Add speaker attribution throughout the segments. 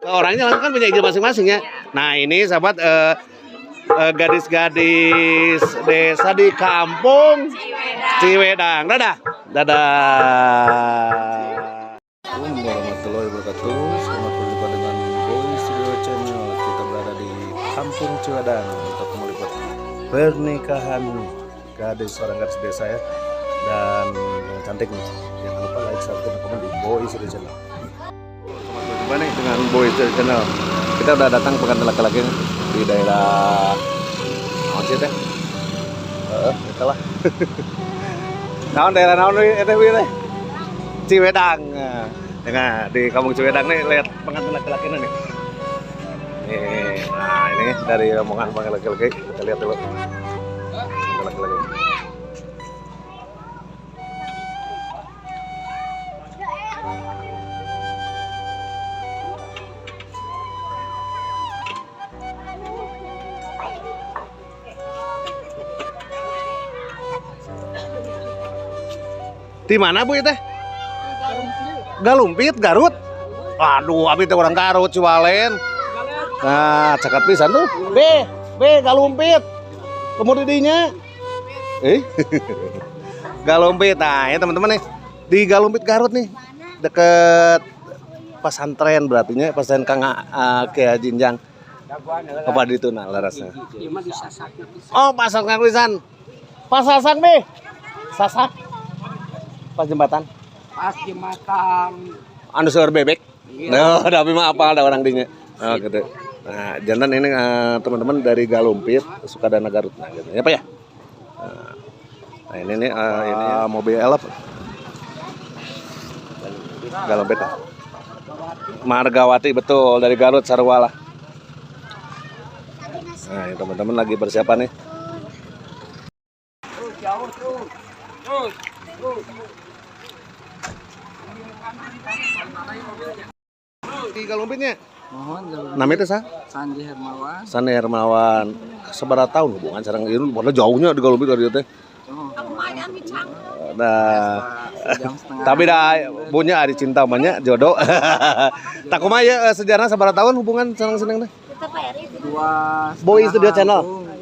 Speaker 1: Orangnya langsung kan punya ide masing-masing ya. Nah, ini sahabat, gadis-gadis desa di kampung Ciwedang. Dadah. Dadah. Assalamualaikum warahmatullahi wabarakatuh. Selamat berjumpa dengan Boy Studio Channel. Kita berada di Kampung Ciwedang untuk meliput pernikahan gadis, seorang gadis desa ya. Dan yang cantik nih. Jangan lupa like, subscribe, dan komen di Boy Studio Channel. Selamat berjumpa nih dengan Boy Studio Channel. Kita udah datang pengantin laki-laki nih di daerah naon sih teh? Heeh, itulah. Naon daerah naon nih teh teh? Ciwedang. Nah, di kampung Ciwedang nih, lihat pengantin laki-laki nih. Nih, nah, ini dari rombongan pengantin laki-laki, kita lihat dulu. Pengantin laki-laki. Di mana, Bu, itu? Galumpit, Garut. Aduh, abi teh orang Garut, Ciwalen. Nah, cakep pisan tuh. B, B Galumpit. Kemudian dinya. Eh. Galumpit. Nah, ya teman-teman nih. Di Galumpit Garut nih. Deket pesantren berarti nya, pesantren Kang Kiai Jinjang. Apa di itu nah larasnya? Oh, pasar Kang pisan. Pas sasak, B. Sasak. Pas jembatan.
Speaker 2: Pas jembatan.
Speaker 1: Anu seueur bebek. Nah, tapi mah apa ada orang dinya. Oh, gitu. Nah, jantan ini teman-teman dari Galumpit, Sukadana Garut. Nah, gitu. Ya, Pak ya? Nah, ini nih ini mobil elf. Galumpit. Margawati, betul, dari Garut Sarwala. Nah, ini teman-teman lagi persiapan nih.
Speaker 2: Terus jauh, terus terus terus.
Speaker 1: Di Galumpitnya.
Speaker 2: Mohon.
Speaker 1: Namanya itu sa?
Speaker 2: Sandi Hermawan.
Speaker 1: Sandi Hermawan. Sabaraha tahun hubungan sareng ieu, padahal jauhnya di Galumpit dari teh. Nah,
Speaker 2: Jam setengah.
Speaker 1: Tapi dah punya ada cinta banyak jodoh. Tah, kumaha ya sejarah sabaraha tahun hubungan sareng seneng teh?
Speaker 2: Dua
Speaker 1: Boy
Speaker 2: setengah
Speaker 1: Studio Channel.
Speaker 2: langkung.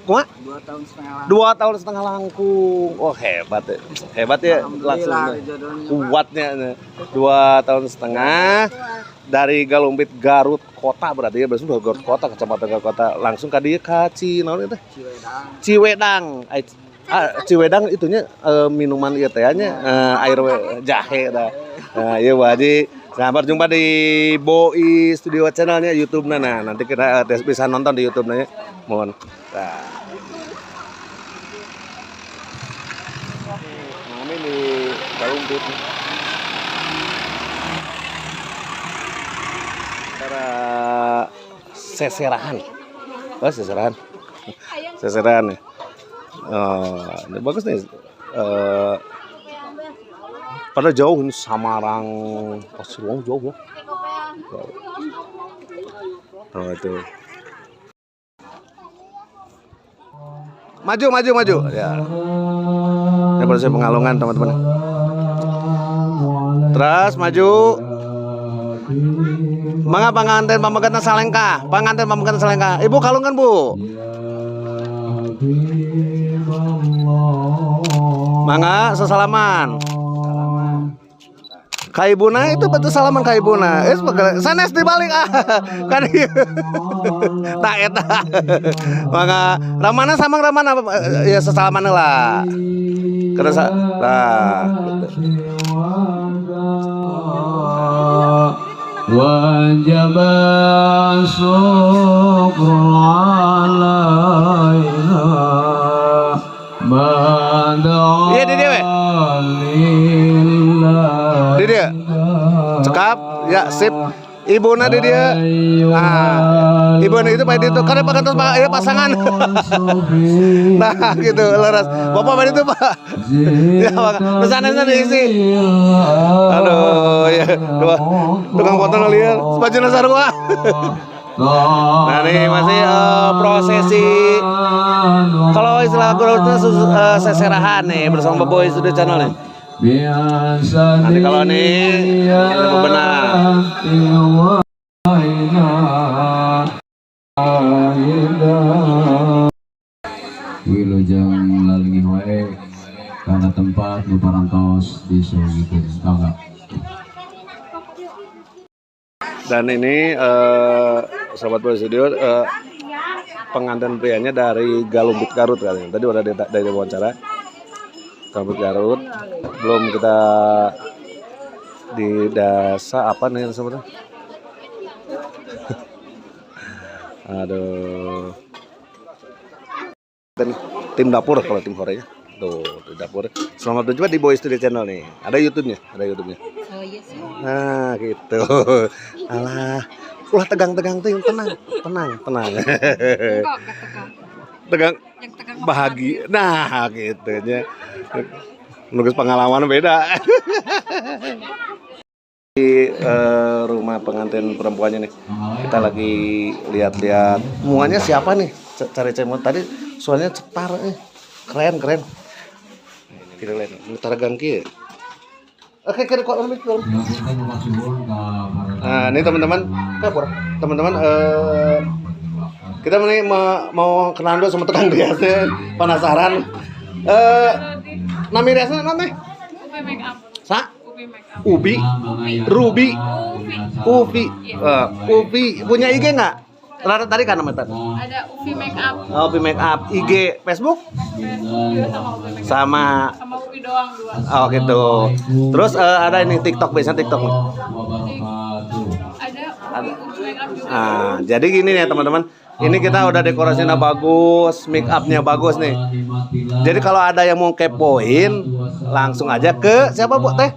Speaker 1: Kumaha?
Speaker 2: 2 tahun setengah lah.
Speaker 1: 2 tahun setengah langkung. Oh, hebat ya. Hebat ya langsung.
Speaker 2: Alhamdulillah jodohnya, Pak.
Speaker 1: Kuatnya 2 tahun setengah dari Galumpit Garut kota berarti ya, berarti udah Garut kota, kecamatan Garut kota, langsung ka dieu ka Ci naon itu?
Speaker 2: Ciwedang.
Speaker 1: Ciwedang. Ai, ah, Ciwedang itunya minuman ieu teh nya, air jahe dah. Nah, iya Bu Haji. Nah, berjumpa di Boi Studio channelnya YouTube. Nah, nanti kita bisa nonton di YouTube nya. Mohon. Nah. Ini di Galumpit. Cara seserahan. Oh, seserahan. Seserahan ya. Oh, ini bagus nih. Padahal jauh ini Samarang, Pasirwang jauh ya. Jauh. Oh, itu. Maju, maju, maju. Ya. Ini proses pengalungan, teman-teman. Terus maju. Mangga panganten pamegatna salengkah, panganten pamegatna salengkah. Ibu kalungan, Bu. Mangga sesalaman. Ka ibuna itu betul, salaman ka ibuna. Eh, sanes dibalik ah. Kan ieu. Tak eta. Mangga ramana samang ramana ya, sesalaman lah. Karena sa nah gitu.
Speaker 3: وجب الشكر علينا ما دعا
Speaker 1: Iya, di dia we.
Speaker 3: لله.
Speaker 1: Di dia. Cekap, ya sip. Ibuna di dia. Nah, ibuna itu pak itu karena pak terus pak ya pasangan. Nah, gitu leres. Bapak pak itu pak. Ya, Pak. Terus sana diisi. Aduh, ya. Dua tukang potong liar. Baju sarua. Nah, nih masih prosesi. Kalau istilah guru itu seserahan nih bersama Boy Studio Channel nih. Nanti kalau nih ini bebenah.
Speaker 3: Ilaha illallah. Wilujeng lalengih wae kana tempat nu parantos disugihkeun. Mangga.
Speaker 1: Dan ini sahabat Boy Studio, pengantin prianya dari Galumpit Garut katanya. Tadi udah dari wawancara Galumpit Garut. Belum kita di dasa apa nih sebenarnya? Aduh. Dan tim dapur kalau tim horenya. Tuh, di dapur. Selamat berjumpa di Boy Studio Channel nih. Ada YouTube-nya, ada YouTube-nya.
Speaker 4: Oh iya sih.
Speaker 1: Nah, gitu. Alah, ulah tegang-tegang tuh, tenang, tenang, tenang.
Speaker 4: Enggak, enggak tegang.
Speaker 1: Tegang
Speaker 4: Yang tegang
Speaker 1: bahagia. Nah, gitu nya. Nulis pengalaman beda. Di rumah pengantin perempuannya nih. Kita lagi lihat-lihat muanya siapa nih? Cari cemot tadi suaranya cetar Keren, keren. Kira lain. Ini taragang kieu. Oke, kira kok lebih kurang. Nah, ini teman-teman, teman-teman kita nih mau kenalan dulu sama tukang riasnya, penasaran. Nami riasnya nama?
Speaker 4: Ubi make up.
Speaker 1: Sa?
Speaker 4: Ubi make up.
Speaker 1: Ubi, Ruby, Ubi, Ubi punya IG nggak? Rara tadi kan namanya tadi.
Speaker 4: Ada Ubi make up.
Speaker 1: Oh, Ubi make up, IG, Facebook?
Speaker 4: Facebook juga sama Ubi make up.
Speaker 1: Sama.
Speaker 4: Sama Ubi doang dua.
Speaker 1: Oh gitu. Terus ada ini TikTok, biasanya TikTok.
Speaker 4: Ada Ubi, Ubi make up juga.
Speaker 1: Nah, jadi gini nih teman-teman. Ini kita udah dekorasinya bagus, make upnya bagus nih. Jadi kalau ada yang mau kepoin, langsung aja ke siapa Bu Teh?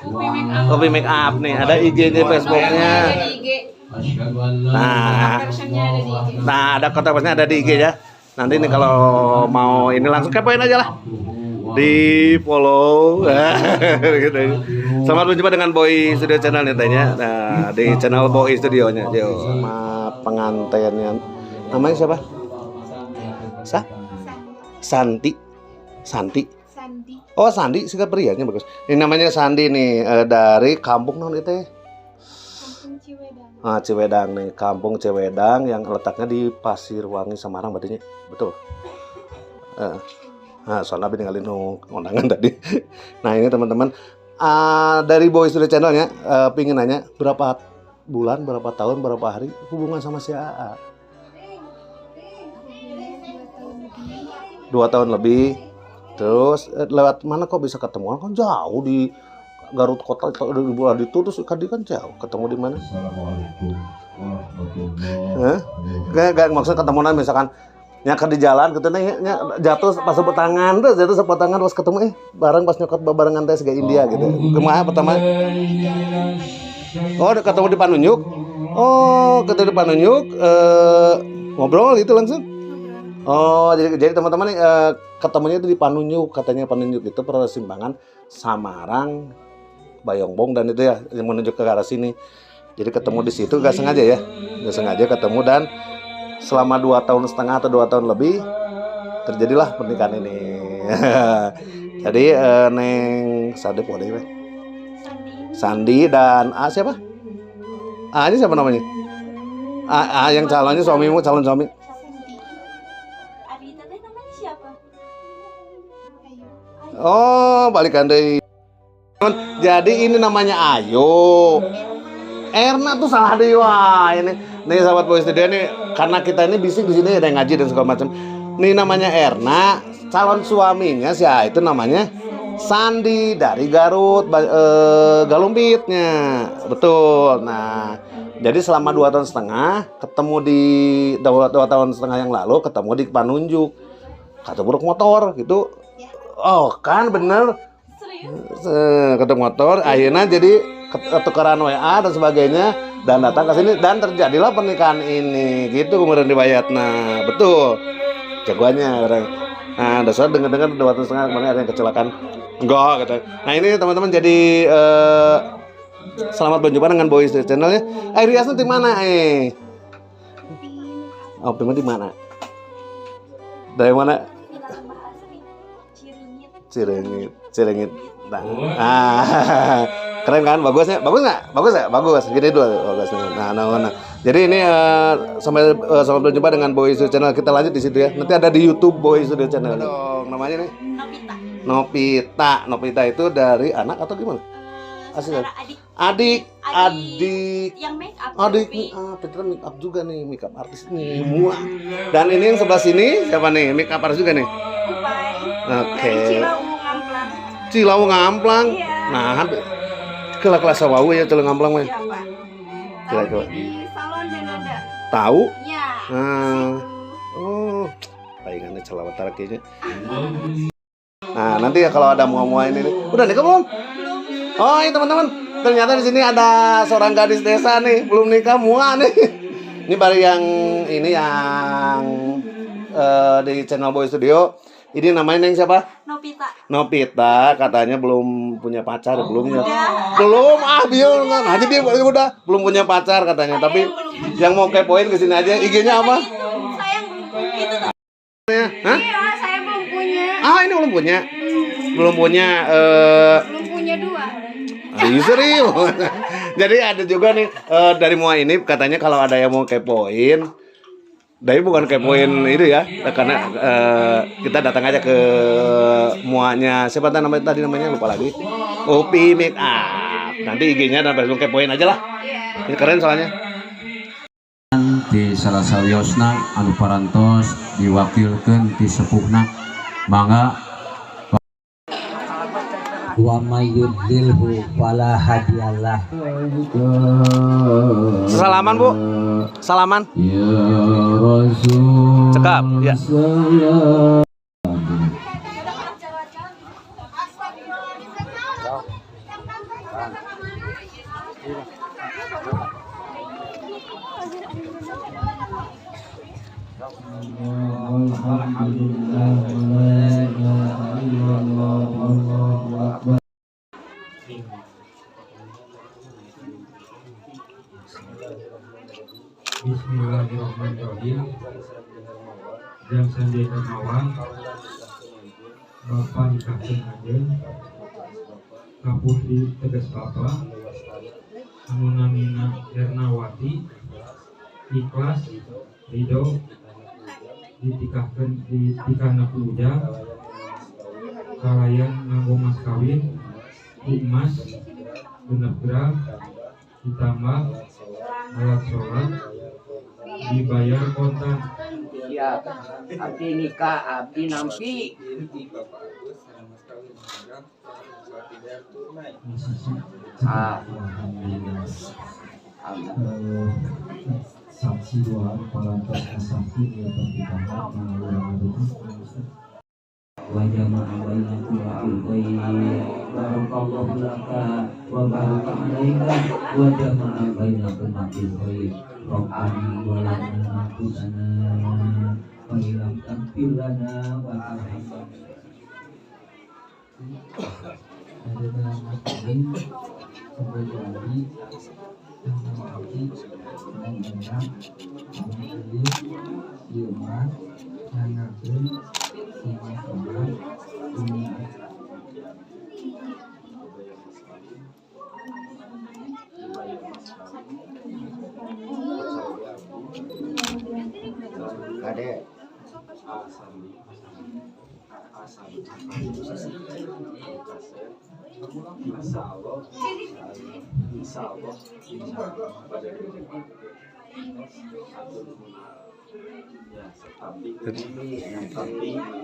Speaker 4: Ubi make up.
Speaker 1: Ubi make up nih, ada IG-nya, Facebook-nya.
Speaker 4: Ada di IG.
Speaker 1: Nah,
Speaker 4: Versionnya ada di IG.
Speaker 1: nah ada kontak personnya ada di IG ya. Nanti nih kalau mau ini langsung kepoin aja lah. Di follow gitu. Selamat berjumpa dengan Boy Studio Channel nih tehnya. Nah, di channel Boy Studionya. Yo, sama pengantinnya. Namanya siapa? Sa? Santi. Santi.
Speaker 5: Sandi.
Speaker 1: Oh, Sandi, sikap prianya bagus. Ini namanya Sandi nih, dari kampung non itu ya?
Speaker 5: Kampung Ciwedang.
Speaker 1: Ah, Ciwedang nih, kampung Ciwedang yang letaknya di Pasirwangi, Semarang berarti. Betul. Nah, soalnya abis ninggalin undangan tadi. Nah, ini teman-teman dari Boy Studio Channelnya pingin nanya berapa bulan, berapa tahun, berapa hari hubungan sama si AA? 2 tahun lebih. Terus lewat mana kok bisa ketemuan? Kan jauh di Garut kota di bulan itu, terus tadi kan jauh. Ketemu di mana?
Speaker 3: Assalamualaikum warahmatullahi.
Speaker 1: Hah? Gak maksud ketemuan misalkan nyakar di jalan gitu nih, jatuh pas sebut tangan, terus jatuh sebut tangan pas ketemu bareng pas nyokot barengan teh siga India gitu. Kumaha pertama? Oh, ketemu di Panunjuk. Oh, ketemu di Panunjuk ngobrol gitu langsung. Oh, jadi teman-teman ketemunya itu di Panunjuk, katanya Panunjuk itu persimpangan Samarang, Bayongbong dan itu ya yang menuju ke arah sini. Jadi ketemu di situ gak sengaja ya, gak sengaja ketemu dan selama 2,5 tahun atau 2 tahun lebih terjadilah pernikahan ini. Jadi Neng Sandi boleh weh. Sandi dan A siapa? A ini siapa namanya? A yang calonnya suamimu, calon suami.
Speaker 5: Arita teh namanya siapa? Ayu.
Speaker 1: Oh, balikan deh. Jadi ini namanya Ayu. Erna tuh salah deh, wah ini. Nih sahabat Boy Studio nih, karena kita ini bising di sini ada yang ngaji dan segala macam. Nih namanya Erna, calon suaminya si A itu namanya Sandi dari Garut, Galumpitnya. Betul. Nah, jadi selama 2,5 tahun ketemu di 2,5 tahun yang lalu ketemu di Panunjuk. Kata buruk motor gitu. Oh, kan bener. Ketemu motor, akhirnya jadi tukeran WA dan sebagainya dan datang ke sini dan terjadilah pernikahan ini gitu kemudian dibayatna. Betul. Jagoannya orang. Nah, dasar dengar-dengar 2,5 tahun kemarin ada yang kecelakaan. Enggak gitu. Nah, ini teman-teman jadi selamat berjumpa dengan Boy Studio Channel ya. Riasnya di mana eh? Oh, di mana? Dari mana? Ciringit, Ciringit. Nah. Ah. Keren kan? Bagusnya? Bagus nggak? Bagus ya? Bagus. Gini dulu bagus. Nah, nah, nah. Jadi ini sampai sampai berjumpa dengan Boy Studio Channel. Kita lanjut di situ ya. Nanti ada di YouTube Boy Studio Channel. Dong, namanya nih
Speaker 5: Novita.
Speaker 1: Novita. Novita itu dari anak atau gimana? Asli.
Speaker 5: Saudara adik.
Speaker 1: Adik,
Speaker 5: Adik.
Speaker 1: adik,
Speaker 5: Yang make up.
Speaker 1: adik
Speaker 5: Upi.
Speaker 1: nih, ah, Petra make up juga nih, make up artis nih, muah. Dan ini yang sebelah sini siapa nih? Make up artis juga nih.
Speaker 5: Upai.
Speaker 1: Oke.
Speaker 5: Dari Cilawu Ngamplang.
Speaker 1: Cilawu Ngamplang.
Speaker 5: Iya.
Speaker 1: Nah, kelah kelas wau ya Cilawu Ngamplang mah.
Speaker 5: Iya, Pak.
Speaker 1: Kira-kira.
Speaker 5: Tahu di salon Denada.
Speaker 1: Tahu?
Speaker 5: Iya.
Speaker 1: Nah.
Speaker 5: Situ.
Speaker 1: Oh, palingannya celawat kayaknya. Nah, nanti ya kalau ada mua-mua ini nih. Udah nikah belum?
Speaker 5: Belum.
Speaker 1: Oh, ini teman-teman, ternyata di sini ada seorang gadis desa nih, belum nikah mua nih. Ini baru yang ini yang di channel Boy Studio. Ini namanya neng siapa?
Speaker 5: Novita.
Speaker 1: Novita katanya belum punya pacar, belum ya.
Speaker 5: Udah.
Speaker 1: Belum ah, bingung kan. Aja dia udah belum punya pacar katanya.
Speaker 5: Saya
Speaker 1: Tapi
Speaker 5: belum punya.
Speaker 1: yang mau kepoin kesini aja. IG-nya apa?
Speaker 5: Itu, saya yang belum punya itu tuh.
Speaker 1: Hah?
Speaker 5: Iya, saya belum punya.
Speaker 1: Ah, ini belum punya. Belum punya
Speaker 5: Belum punya dua.
Speaker 1: Are you serius? Jadi ada juga nih dari mua ini katanya kalau ada yang mau kepoin, tapi bukan kepoin itu ya, karena kita datang aja ke muanya. Siapa tadi namanya, tadi namanya lupa lagi. Upi Make Up. Nanti IG-nya dan Facebook kepoin aja lah.
Speaker 5: Iya.
Speaker 1: Ini keren soalnya.
Speaker 3: Di salah sawiosna anu parantos diwakilkeun ti sepuhna mangga
Speaker 2: Wa may yudlilhu fala hadiyalah.
Speaker 1: Salaman, Bu. Salaman.
Speaker 3: Ya Rasul
Speaker 1: Cekap, ya.
Speaker 3: Salam.
Speaker 6: Bismillahirrahmanirrahim. Jam Sandi Hermawan, Bapak nikahkeun anjeun ka putri tegas Bapak anu namina Hernawati, ikhlas ridho ditikahkeun ditikahna ku ujang kalayan nganggo mas kawin ku emas 6 gram ditambah alat sholat dibayar kontan.
Speaker 2: Ya, abdi nikah, abdi nampi. Ah.
Speaker 6: Saksi dua parantos saksi ya pernikahan
Speaker 2: Wa jama'a bainakum fil khair. Barakallahu laka wa baraka alaika wa jama'a bainakum fil khair. Rabbana zalamna anfusana wa illam taghfir lana wa tarhamna. Ada mas kawin sebagai abdi yang nama abdi dan enak abdi ieu mah nangakeun si mas obat ini. Kade.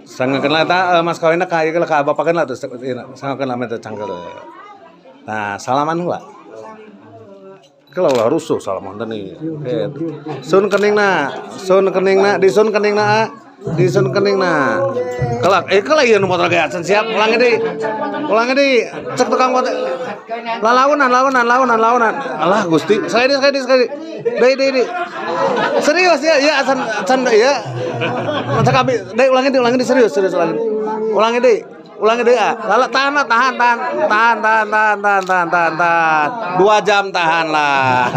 Speaker 1: Sanggekeun lah eta mas kawinna ka ieu lah ka bapakeun lah tuh sanggekeun lah teh cangkel. Nah, salaman heula. Kalau ulah rusuh salaman teh nih. Oke. Sun keningna, sun keningna, disun keningna, ah. Disun keningna. Kelak, kelak ieu nu motor ge acan siap, ulangi deui. Ulangi deui. Cek tukang motor. Lalaunan, launan, launan, launan. Alah Gusti, sekali deui, sekali deui, sekali deui. Deui, deui, deui. Serius ya, ya acan acan ya. Cek abi, deui ulangi deui serius, serius ulangi. Ulangi deui. Ulangi deui ah. Lala tahan lah, tahan, tahan, tahan, tahan, tahan, tahan, tahan, tahan, tahan. 2 jam tahan lah.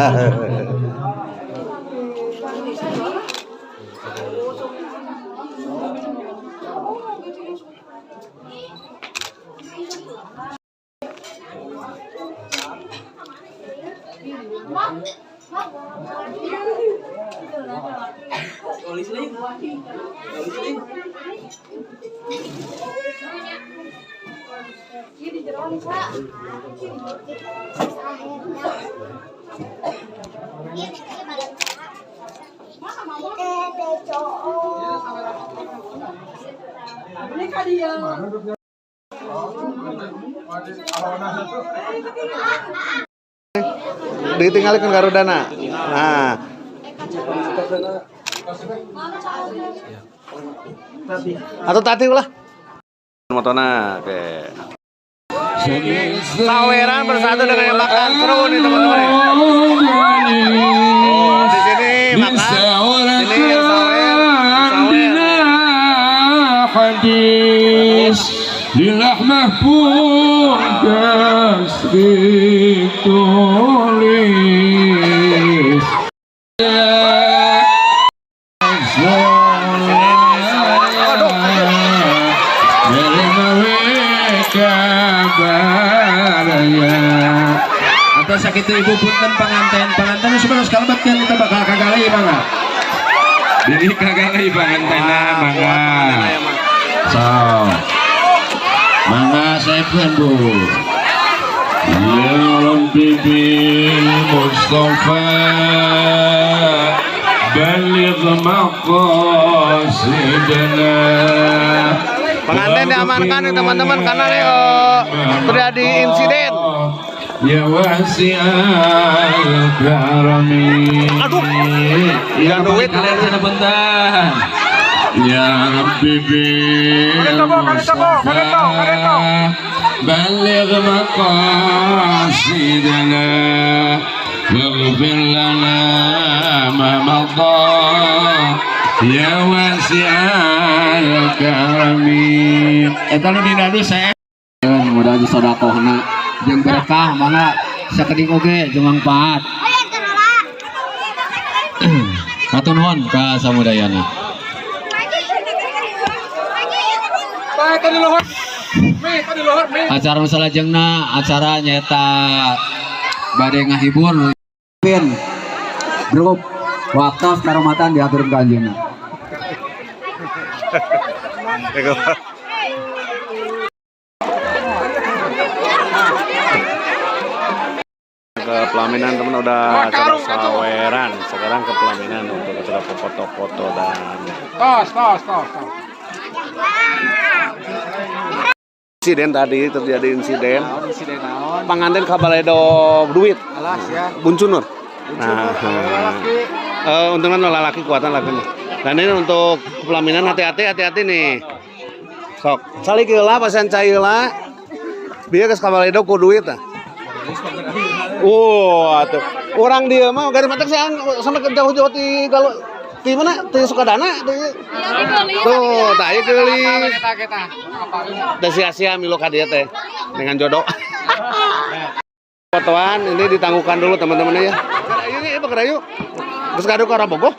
Speaker 1: Ditinggalkan Garudana. Nah. Atau tati ulah. Motona, oke. Saweran bersatu dengan yang makan seru nih teman-teman. Oh, di sini makan, ini yang sawer,
Speaker 6: Hadis ditulis.
Speaker 3: Atau sakit ibu punten panganten, panganten sebenarnya sekali kan kita bakal kagalai mangga.
Speaker 6: Jadi kagalai pangantena mangga. So, mangga sepen bu. Ya Rabbi bil Mustafa baligh maqasidana.
Speaker 1: Pengantin diamankan nih teman-teman karena nih terjadi insiden.
Speaker 6: Ya wasi'al karami.
Speaker 1: Aduh,
Speaker 6: ya
Speaker 1: duit
Speaker 6: kalian bentar. Ya Rabbi bil Mustafa baligh maqasidana waghfir lana ma madha ya wasi'al karami.
Speaker 3: Eta nu dinadu saya mudah sodakohna jeung berkah mangga sakedik oge jeung manfaat. Hatur nuhun ka samudayana. Acara nu salajengna acara nyaeta bade ngahibur pin grup waktu karomatan diatur ka anjeunna.
Speaker 1: Ke pelaminan teman, udah acara saweran, sekarang ke pelaminan untuk acara foto-foto dan
Speaker 7: tos tos tos.
Speaker 1: Insiden tadi terjadi insiden. Panganten kabaledo duit.
Speaker 7: Alas ya.
Speaker 1: Buncunur. Nah, untungnya lalaki kuatan lakinya. Dan ini untuk pelaminan hati-hati hati-hati nih. Sok, calik heula pasian cai heula. Bieu geus kabaledo ku duit tah. Wah, tuh. Orang dia mah garis mata saya sampai ke jauh-jauh di kalau di mana? Di Sukadana. Tuh, tak ieu geulis. Da sia-sia milu ka dieu teh dengan jodoh. Fotoan ini ditangguhkan dulu teman-teman ya. Ini apa yuk? Geus kadu ka Bogoh.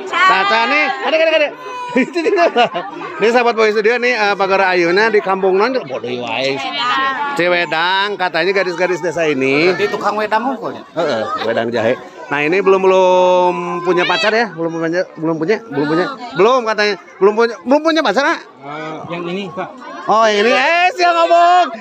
Speaker 1: Caca nih, ada ada ada. Ini sahabat Boy Studio nih Pagar Ayuna di kampung non bodoh wae. Ciwedang katanya gadis-gadis desa ini.
Speaker 7: Di tukang wedang unggul.
Speaker 1: Heeh, wedang jahe. Nah, ini belum punya pacar ya? Belum punya. Belum katanya. Belum punya pacar, ah?
Speaker 7: Yang ini, Pak.
Speaker 1: Oh, yang ini. Siapa ngomong?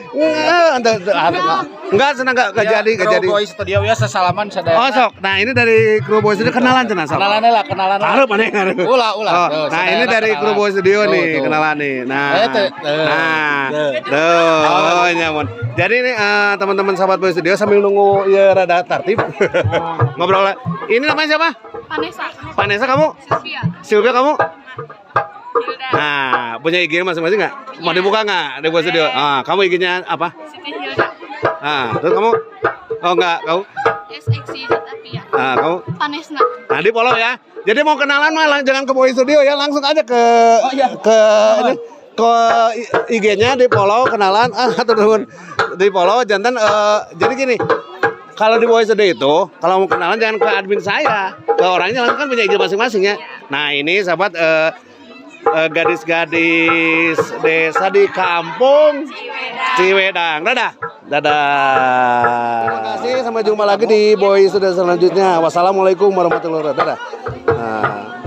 Speaker 1: Enggak, senang enggak jadi, enggak jadi.
Speaker 7: Boy Studio ya sesalaman sadaya.
Speaker 1: Oh, sok. Nah, ini dari kru Boy Studio kenalan cenah, sok.
Speaker 7: Kenalan lah, kenalan.
Speaker 1: Hareup maneh hareup.
Speaker 7: Ulah, ulah.
Speaker 1: Oh, nah, ini dari kru Boy Studio nih, kenalan nih. Nah. Nah. Tuh, nyamun. Jadi ini teman-teman sahabat Boy Studio sambil nunggu ya rada tertib. Ngobrol. Ini namanya siapa?
Speaker 4: Vanessa.
Speaker 1: Vanessa kamu?
Speaker 4: Sylvia.
Speaker 1: Sylvia kamu?
Speaker 4: Hilda.
Speaker 1: Nah, punya IG masing-masing nggak? Mau dibuka nggak di Boy Studio? Ah, kamu IG-nya apa?
Speaker 4: Siti Hilda.
Speaker 1: Ah, terus kamu? Oh enggak, kamu?
Speaker 4: SXC.Apia.
Speaker 1: Ah, kamu?
Speaker 4: Vanessa.
Speaker 1: Nah, di follow ya. Jadi mau kenalan malah jangan ke Boy Studio ya, langsung aja ke ke ini, ke IG-nya di follow kenalan atau teman di follow jantan jadi gini. Kalau di Boy Studio itu, kalau mau kenalan jangan ke admin saya, ke orangnya langsung kan punya IG masing-masing ya. Nah ini sahabat Gadis-gadis desa di kampung Ciwedang. Dadah. Dadah. Terima kasih, sampai jumpa lagi di Boy Studio selanjutnya. Wassalamualaikum warahmatullahi wabarakatuh. Dadah. Nah.